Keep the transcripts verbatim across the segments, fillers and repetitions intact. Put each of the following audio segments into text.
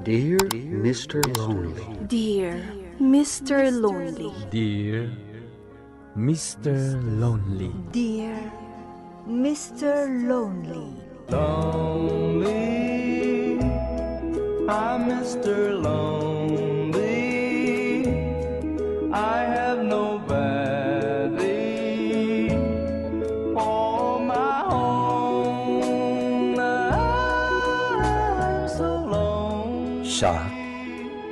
Dear Mister Lonely. Dear Mister Lonely. Dear Mister Lonely. Dear Mister Lonely. Lonely, I'm Mister Lonely. I have nobody for my own. I'm so lonely. Siak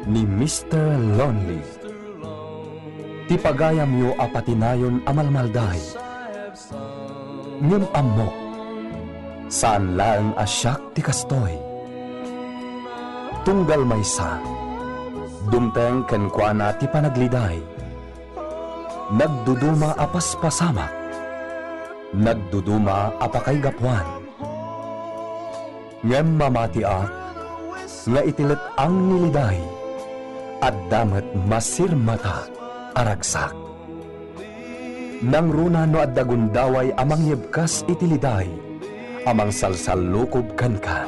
ni Mister Lonely. Ti pagayamyo a patinayon a malmalday. Ngem ammok, saan laeng a siak ti kastoy. Tunggal maysa, dumteng kenkuana ti panagliday. Nagduduma a paspasamak, nagduduma a pakaigapuan. Ngem mamatiak nga iti let-ang ni liday, adda met masirmata a ragsak. Nangruna no adda gundaway a mangyebkas iti liday a mangsalsallukob kenka.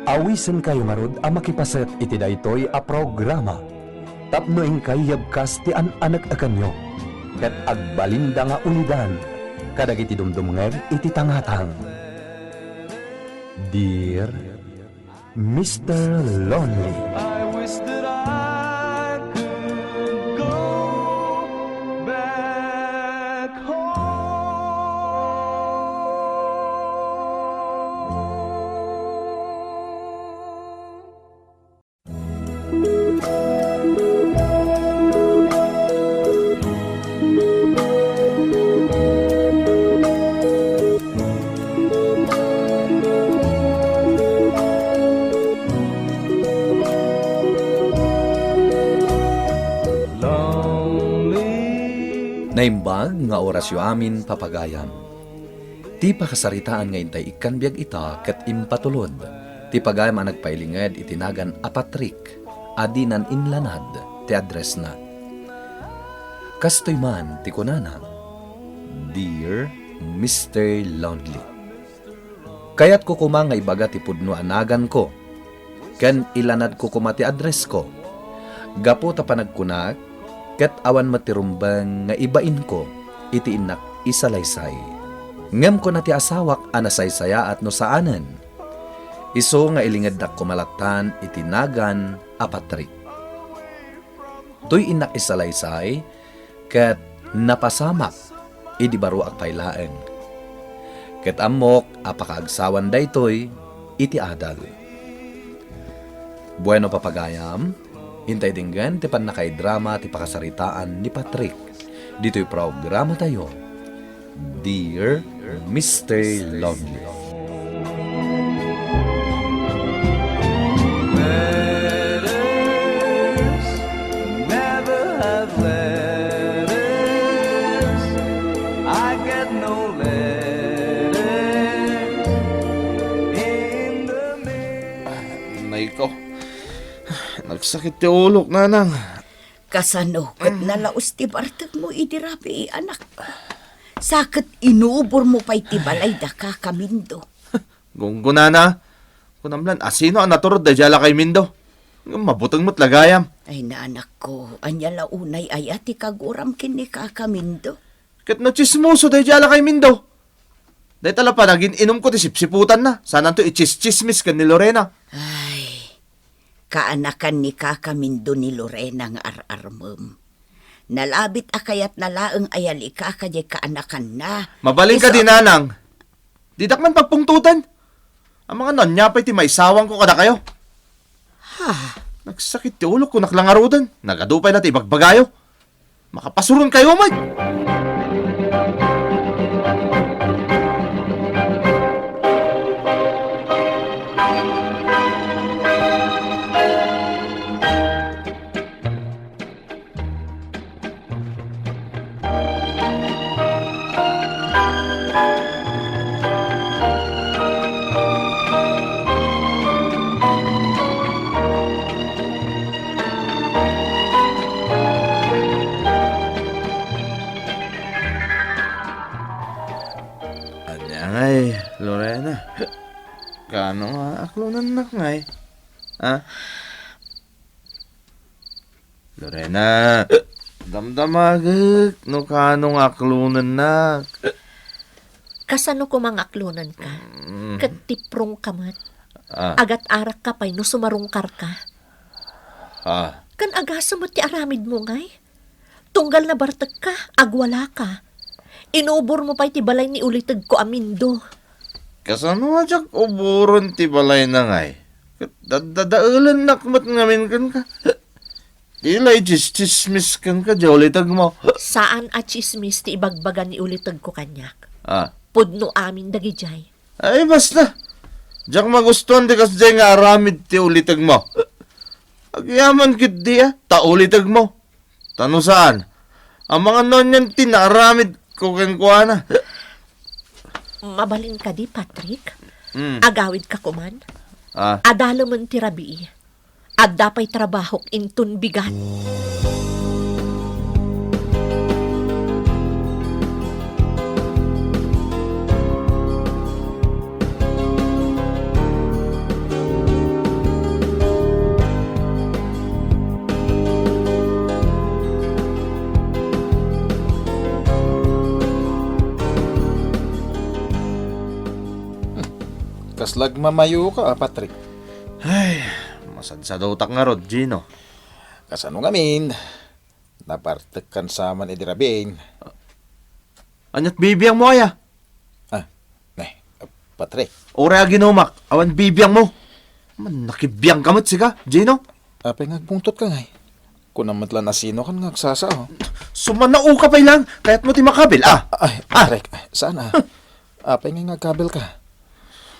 Awisenkayo ngarud a makipaset iti daytoy a programa tapno inkay yebkas ti an-aneknekanyo ket agbalinda nga ulidan kadagiti dumdumngeg iti tangatang. Dear Mister Lonely. I wish that I could go back home. Naimbag nga orasyo amin, papagayam. Ti pakasaritaan nga intay ikkan biag ita ket impatulod ti pagayam a nagpailinged iti nagan a Patrick a dinan inlanad ti addressna. Kastoy man ti kunana, "Dear Mister Lonely, kayatko koma nga ibaga ti pudno a naganko ken ilanadko koma ti addressko. Gapu ta panagkunak, ket awan met ti rumbeng nga ibainko iti innak isalaysay. Ngem kuna ti asawak a nasaysayaat no saanen, isu nga ilingeddak koma lattan iti nagan a Patrick. Toy innak isalaysay, ket napasamak idi baruak pay laeng. Ket ammok a pakaagsawan daytoy iti adal." Bueno, papagayam, intay denggen ti pannakaidrama ti pakasaritaan ni Patrick ditoy programatayo, Dear Mister Lonely. Letters, never have letters. I get no letters in the mail. Nay ko. Nagsakit ti ulok, nanang. Kasano ket nalaus ti bartekmo idi rabii, anak? Sa ket inubormo pay ti balay da kaka Mindo. Gunggonana, kunam lan, asino a naturod daydiay a lakay Mindo? Ngem mabuteng met la gayam. Ay, naanakko, ania la unay aya ti kaguram ken ni kaka Mindo? Ket no tsismoso daydiay a lakay Mindo, dayta la panagin-inumko ti sipsiputanna, saananto itsistsismis ken ni Lorena. Ay, kaanakan ni kaka Mindo ni Lorena nga ar-armem. Nalabit a kayatna laeng a yalikaka diay kaanakanna. Mabalinka idi, nanang. Didak man pagpungtoten. Amangan no ania pay ti maisawangko kadakayo. Ha? Nagsakit ti ulok, kunak la ngaruden. Nagadu pay la ti ibagbagayo. Makapasuronkayo met! Ania ngay, Lorena? Kano nga aklonennak ngay? Ah? Lorena, damdamagek no kano nga aklonennak. Kasano koma nga aklonenka? Mm. Ket tiprongka met. Ah. Agat-arakka pay no sumarungkarka. Ah. Kan agasem met ti aramidmo ngay? Tunggal nabartekka, agwalaka. Inubormo pay ti balay ni ulitegko a Mindo. Kasano a diak uboren ti balayna ngay? Ket daddadaelennak met ngamin kenka. Ti la itsistsismis kenka, diay ulitegmo. Saan a tsismis ti ibagbaga ni ulitegko kaniak. Ah. Pudno amin dagidiay. Ay, basta. Diak magustuan ti kasdiay nga aramid ti ulitegmo. Agyaman ketdi a, ta ulitegmo. Ta no saan, amangan no anian ti naaramidko kenkuana. Mabalin kadi, Patrick? Mm. Agawidka koman? Ah. Adalemen ti rabii. Adda pay trabahok inton bigat. Kasla agmamayoka, a, Patrick? Ay, masadsadutak ngarud, Gino. Kasano ngamin? Nabartekkan sa man idi rabiin. Ania't bibiangmo aya? Ah, ne, Patrick. Uray aginumak, awan bibiangmo. Man, nakibiangka met sika, Gino? Apay nga agpungtotka ngay? Kunam met la no sinokan nga agsasao. Sumanaoka pay lang, kayatmo ti makabil, ah. Ay, Ah. Patrick, ay, saan, ah? Apay nga agkabilka?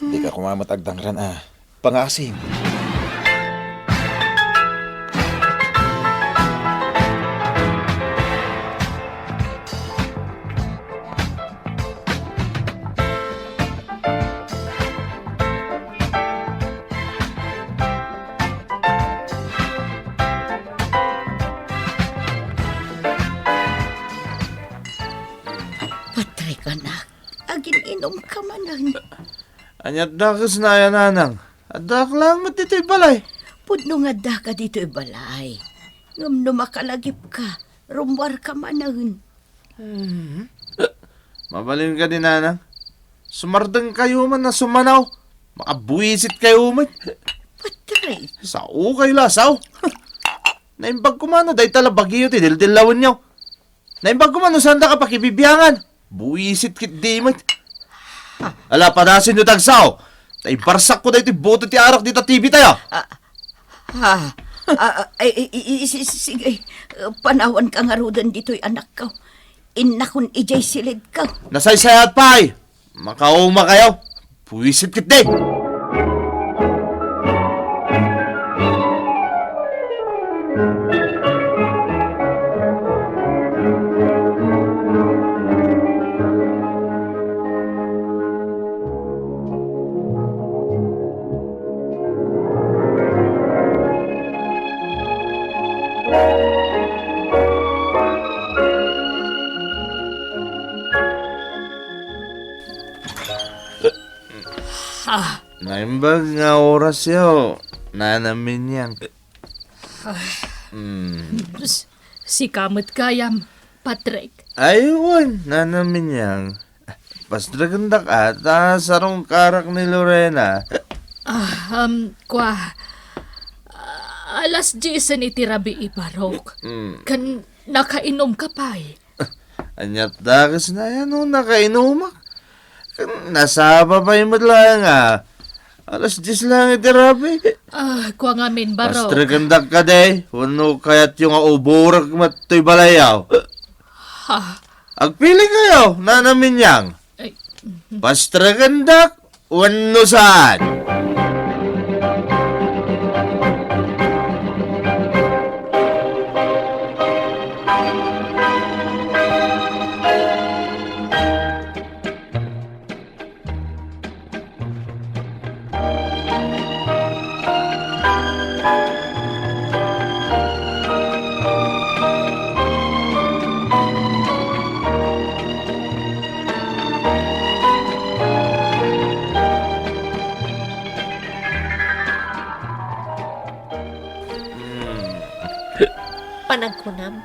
Dika koma met agdangran a pangaasim. Patrick, anak, agin-inumka manen. Ania't dakes na aya, nanang? Addaak laeng met ditoy balay. Pudno nga addaka ditoy balay. Ngem no makalagipka, rummuarka manen. Hmm. Mabalin kadi, nanang? Sumardengkayo man a sumanaw. Makabuisitkayo met. Patay. Saokayo la, sao. Naimbag koma no dayta la bagyo ti dildillawenyo. Naimbag koma no saanda ka pakibibiangan. Buisit ketdi met. Ala, padasenyo ti agsao. Ta ibarsakko daytoy bote ti arak dita T V tayo. Ah, ah, ah, ah, ay, i-, i-, i-, si-, si-, sige. Panawanka ngaruden ditoy, anakko. Innakon idiay silidko. Nasaysayat pay. Makaumakayo. Buisit ketdi. Ah. Naimbag nga orasyo, Nana Minyang. Ah. Hmm. S-, sika met gayam, Patrick. Ay, wen, Nana Minyang. Pastrekendak a, ta sarungkarak ni Lorena. Ah, um, kua, alas diesen iti rabii, Barok. Hmm. Ken nakainumka pay. Ania't dakes na yan, no, nakainumak. Nasapa pay met laeng a alas dies laeng iti rabii. Ah, kua ngamin, Barok. Pastrekendak kadi, wenno kayatyo nga uborek met toy balayaw? Ha? Agpilikayo, Nana Minyang. Ay. Pastrekendak wenno saan? Panagkunam,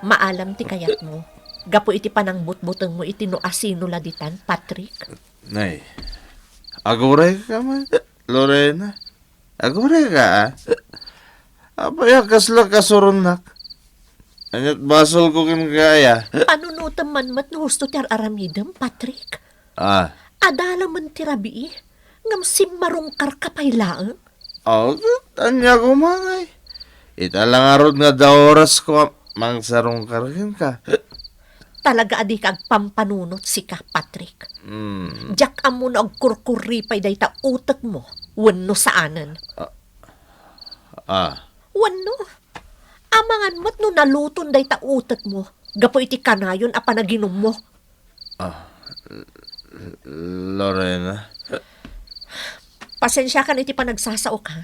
maalam ti kayatmo gapu iti panangbutbutengmo iti no asino la ditan, Patrick. Nay, agurayka man, Lorena. Agurayka, a? Apay a kasla kasuronak? Ania't basolko kenka aya? Panunotem man met no husto ti ar-aramidem, Patrick. Ah. Adda la man ti rabii, ngem simmarungkarka pay laeng. Aw, ket ania koma ngay? Ita la ngarud nga adda orasko a mangsarungkar kenka. Talaga a dika agpampanunot sika, Patrick. Hmm. Diak ammo no agkurkurripay dayta utekmo wenno saanen. Ah. Ah. Wenno, amangan met no naluton dayta utekmo gapu iti kanayon a panaginummo. Ah, L-, Lorena? Pasensiakan iti panagsasaok, ha?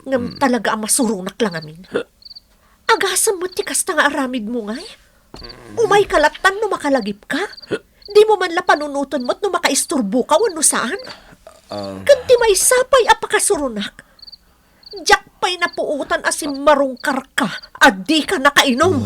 Ngem talaga a masuronak la ngamin. Agasem met ti kasta nga aramidmo, ngay? Umayka lattan no makalagipka. Dimo man la panunoten met no makaisturboka wenno saan. Ah. Ket ti maysa pay a pakasuronak, diak pay napuotan a simmarungkarka a dika nakainum.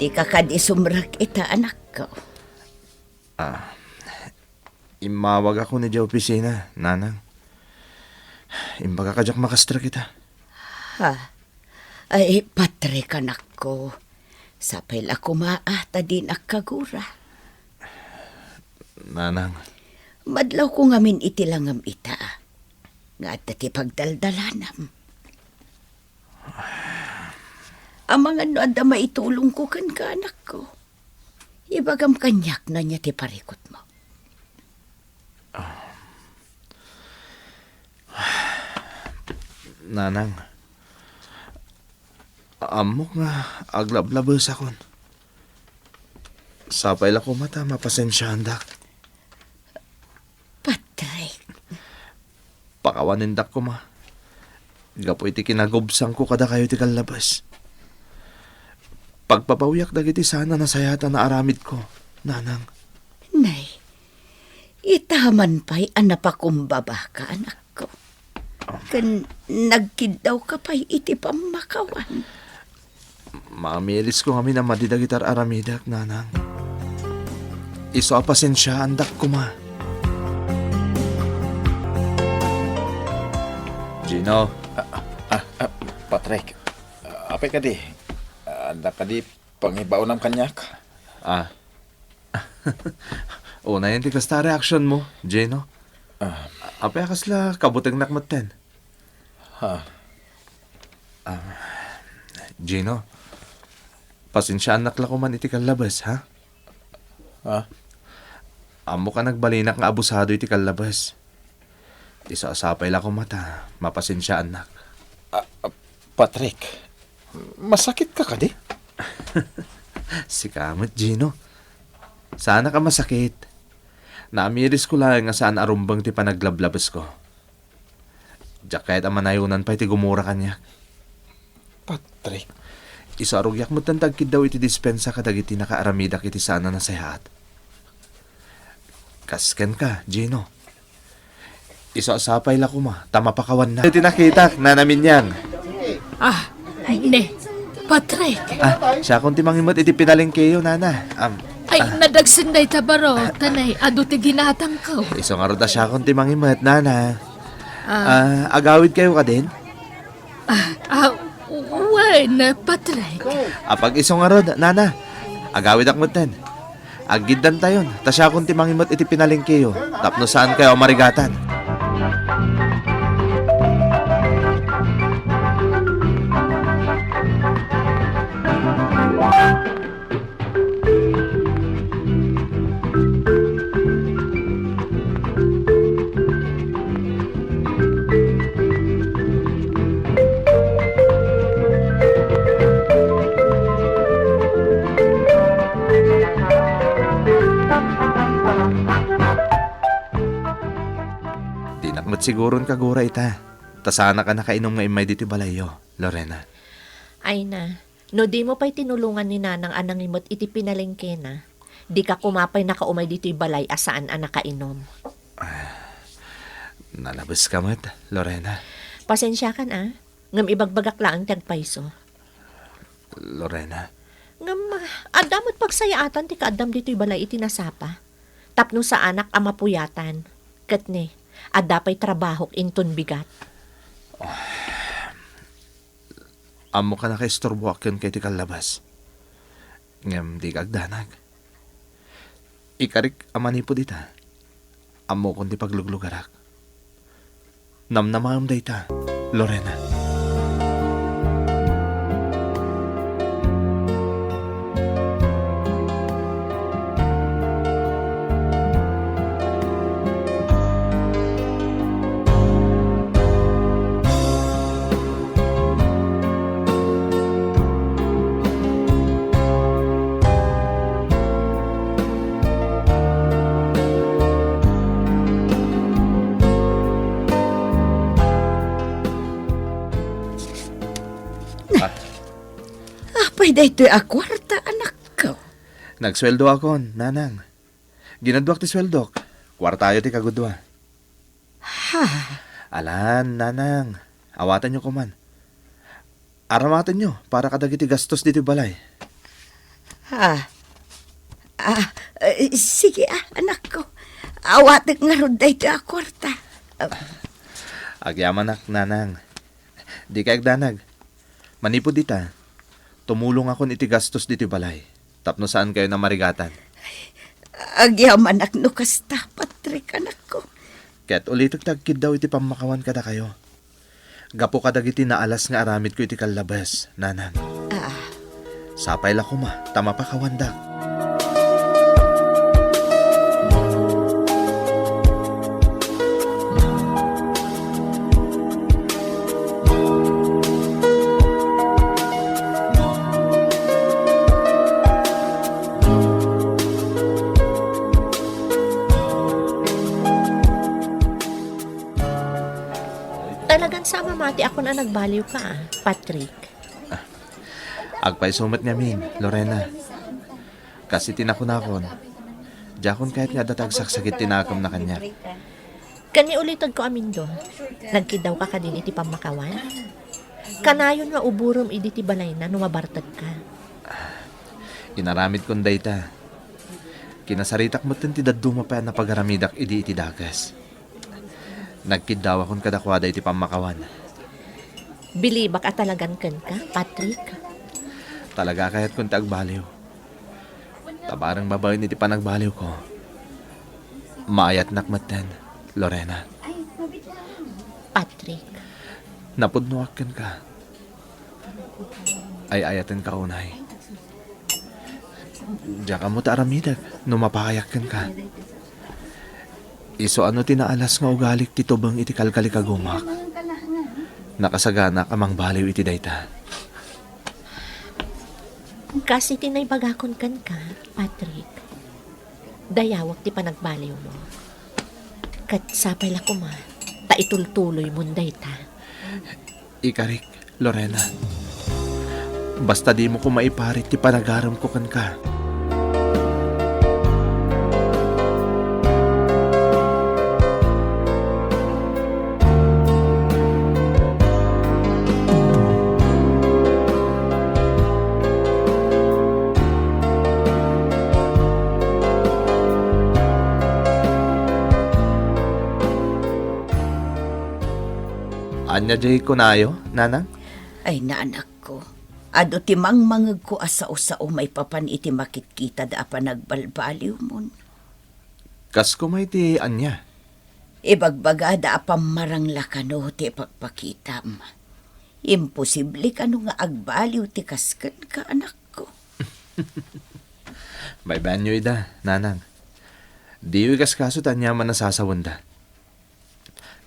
Dika kadi sumrek ita, anakko. Ah, immawagakon idiay opisina, nanang. Imbaga kadiak makastrek ita. Ha? Ay, Patrick, anakko. Sapay la koma a ta dinak kagura. Nanang. Madlawko ngamin iti langam ita, nga adda ti pagdaldalanam. Amangan no adda maitulongko kenka, anakko, ibagam kaniak no ania ti parikutmo. Ah. Nanang, ammok nga aglablabesakon. Sapay la koma ta mapasensiaandak. Patrick. Pakawanendak koma gapu iti kinagubsangko kadakayo iti kallabes. Pagpabawiak dagiti saan a nasayaat a naaramidko, nanang. Nay, ita man pay a napakumbabaka, anakko. Ken nagkiddawka pay iti pammakawan. Maamirisko ngamin a madi dagiti ar-aramidek, nanang. Isu a pasensiaandak koma. Gino. Ah, ah, ah, ah, Patrick. Ah, apay kadi? Ah, adda kadi pangibaonam kaniak? Ah. Unayen ti kasta a reaksionmo, Gino. Ah. Apay a kasla kabutengnak metten? Ha? Ah, Gino, pasensiaannak la koman iti kallabes, ha? Ha? Ammok a nagbalinak nga abusado iti kallabes. Isu a sapay la koma ta mapasensiaannak. Ah, ah, Patrick, masakitka kadi? Sika met, Gino. Saanak a masakit. Naamirisko laeng nga saan a rumbeng ti panaglablabesko. Diak kayat a manayonan pay ti gumura kaniak. Patrick. Isu a rugiak metten ti agkiddaw iti dispensa kadagiti nakaaramidak iti saan a nasayaat. Kas kenka, Gino. Isu a sapay la koma ta mapakawannak. Iti nakitak, Nana Minyang. Ah, ne, Patrick. Ah, siakon ti mangimet iti pinalengkeyo, Nana. Am, Ay, ah. Nadagsen dayta baro, ta nay, adu ti ginatangko. Isu ngarud a siakon ti mangimet, Nana. Ah. Ah, agawidkayo kadin? Ah, ah, wen, Patrick. Apag-isu ngarud, Nana. Agawidak metten. Aggiddantayon, ta siakon ti mangimet iti pinalengkeyo, tapno saankayo a marigatan. Siguron kagura ita, ta saanak a nakainom nga immay ditoy balayyo, Lorena. Ay na, no dimo pay tinulongan ni Nanang a nangimet iti pinalengkena, dika koma pay nakaumay ditoy balay a saan a nakainom. Ah, nalabeska met, Lorena. Pasensiakan a, ngem ibagbagak laeng ti agpayso. Lorena. Ngem, ah, adda met pagsayaatan ti kaaddam ditoy balay iti nasapa. Tapno saanak a mapuyatan. Ket ne, adda pay trabahok inton bigat. Ammok a nakaisturboak kenka iti kallabas. Ngem dika agdanag. Ikarik a manipud ita, ammokon ti pagluglugarak. Namnamaem dayta, Lorena. Ah. Apay daytoy a kuarta, anakko? Nagsueldoakon, Nanang. Ginudduak ti sueldok. Kuartayo ti kagudua. Ha? Alan, Nanang. Awatanyo koman. Aramatenyo para kadagiti gastos ditoy balay. Ha? Ah, eh, sige, ah, anakko. Awatek ngarud daytoy a kuarta. Ah. Agyamanak, Nanang. Dika agdanag. Manipud ita, tumulongakon iti gastos ditoy balay, tapno saankayon a marigatan. Agyamanak no kasta, Patrick, anakko. Ket ulitek ti agkiddaw iti pammakawan kadakayo. Gapu kadagiti naalas nga aramidko iti kallabes, Nanang. Ah. Sapay la koma ta mapakawandak. Talagan sa mamati akon a nagbaliwka, ah, Patrick. Agpayso met ngamin, Lorena. Kas iti nakunakon, diakon kayat nga adda ti agsaksakit ti nakem na kaniak. Ken ni ulitedko a Mindo, nagkiddawka kadin iti pammakawan? Kanayon nga uborem idi ti balayna no mabartekka. Inaramidkon dayta. Kinasaritak metten ti dadduma pay a napagaramidak idi iti dakes. Nagkiddawakon kadakuada iti pammakawan. Bilibak a talagan kenka, Patrick. Talaga a kayatkon ti agbaliw. Ta bareng babaen iti panagbaliwko, maayatnak metten, Lorena. Patrick. Napudnoak kenka. Ay-ayatenka unay. Diak ammo ti aramidek no mapahayak kenka. Isu a no ti naalas nga ugalik ti tubeng iti kalkalikagumak, nakasaganak a mangbaliw iti dayta. Kas iti naibagakon kenka, Patrick, dayawek ti panagbaliwmo. Ket sapay la koma ta itultuloymon dayta. Ikarik, Lorena. Basta dimo koma iparit ti panagaremko kenka. Ania diay kunayo, Nanang? Ay, nanakko, adu ti mangmangegko a sao-sao maipapan iti makitkitada a panagbalbaliwmon. Kas koma iti ania? Ibagbagada a pammarang la kano ti ipakpakitam. Imposible kano nga agbaliw ti kas kenka, anakko. Baybay-anyo ida, Nanang. Diyo ikaskaso ti aniaman a sasawenda.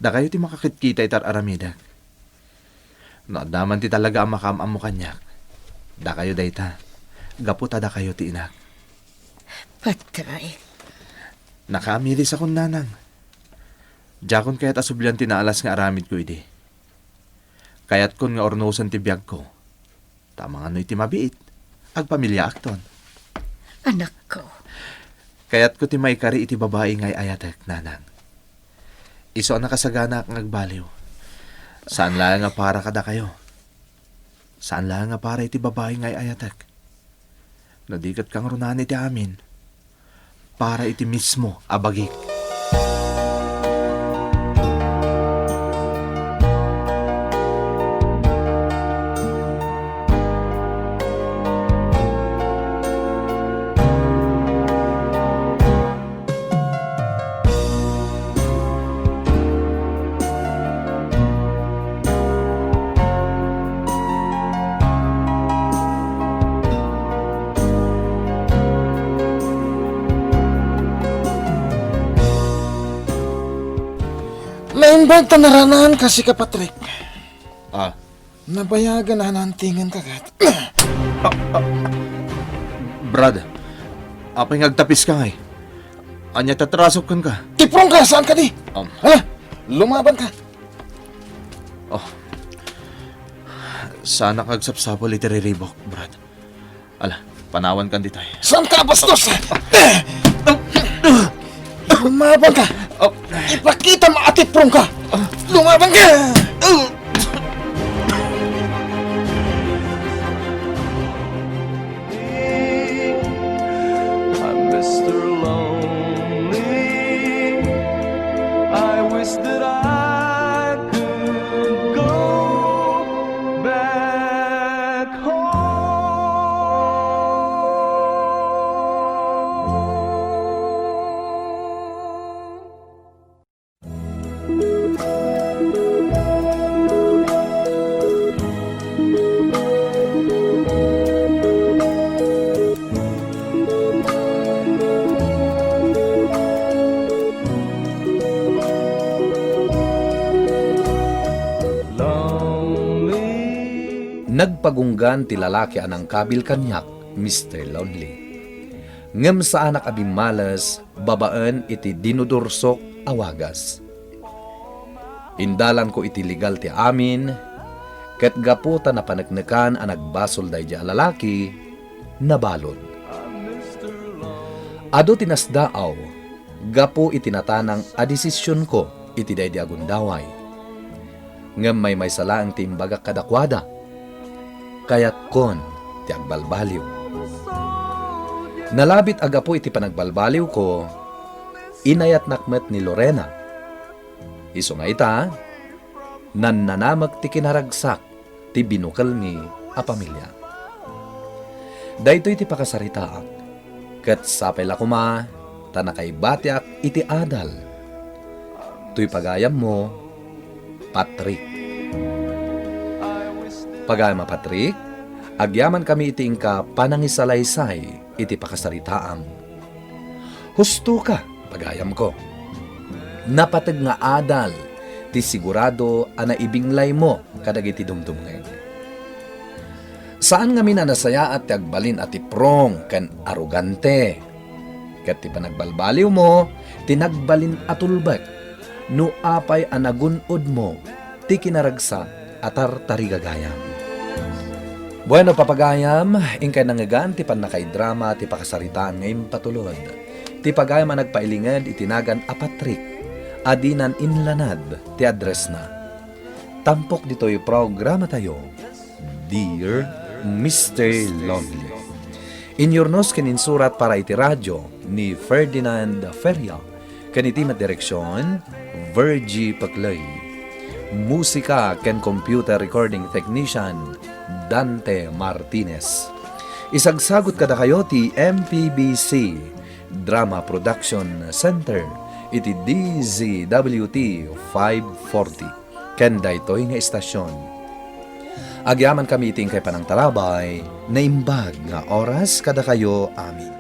Dakayo ti makakitkita iti ar-aramidek. No adda man ti talaga a makaam-ammo kaniak, dakayo dayta, gapu ta dakayo ti inak. Patay. Nakaamilisakon, Nanang. Diakon kayat a sublian ti naalas nga aramidko idi. Kayatkon nga urnosen ti biagko. Ta amangan no iti mabiit, agpamiliaakton. Anakko. Kayatko ti maikari iti babai nga ay-ayatek, nanang. Isu a nakasaganaak nga agbaliw. Saan laeng a para kadakayo. Saan laeng a para iti babai nga ay-ayatek. No di ket kangrunaan iti amin, para iti mismo a bagik. Naimbag ta naranaanka, sika, Patrick. Ah. Nabayagen a naantingenka ket. Ah, ah, Brad, apay nga agtapiska ngay? Ania ti atrasok kenka? Tiprongka, saan kadi? Um. Hala, lumabanka. Oh. Saanak nga agsapsapul iti riribuk, Brad. Ala, panawankan ditoy. Saan ka, bastos? Lumaban ka! Oh. Ipakita mo a tiprong ka! Lumaban ka! I'm Mister Lonely. I wish that I could go back home. Nagpagunggan ti lalaki a nangkabil kaniak, Mister Lonely. Ngem saanak a bimmales babaen iti dinudursok a wagas. Indalanko iti legal ti amin, ket gapu ta napaneknekan a nagbasol daydi a lalaki, nabalud. Adu ti nasdaaw gapu iti natanang a desisionko iti daydi a gundaway. Ngem maymaysa laeng ti imbagak kadakuada. Kayatkon ti agbalbaliw. Nalabit a gapu iti panagbalbaliwko, inayatnak met ni Lorena. Isu nga ita, nannanamek ti kinaragsak ti binukelmi a pamilia. Daytoy ti pakasaritaak, ket sapay la koma ta nakaibatiak iti adal. Toy pagayammo, Patrick. Pagayam a Patrick, agyamankami iti inka panangisalaysay iti pakasaritaam. Husto ka, pagayamko. Napateg nga adal ti sigurado a naibinglaymo kadagiti dumdumngeg. Saan ngamin a nasayaat ti agbalin a tiprong ken arogante. Ket ti panagbalbaliwmo ti nagbalin a tulbek no apay a nagun-odmo ti kinaragsak a tartarigagayam. Bueno, papagayam, inkay nangngegan ti pannakaidrama ti pakasaritaan nga impatulod. Ti pagayam a nagpailinged iti nagan a Patrick, a dinan inlanad ti addressna. Tampok ditoy programatayo, Dear Mister Lonely. Inyurnos ken insurat para iti radio ni Ferdinand Feria, ken iti met direksion, Virgie Paclay. Musika ken computer recording technician, Dante Martinez. Isagsagut kadakayo ti M P B C Drama Production Center iti D Z W T five forty. Ken daytoy nga istasion. Agyamankami iti inkay panangtarabay, naimbag nga oras kadakayo amin.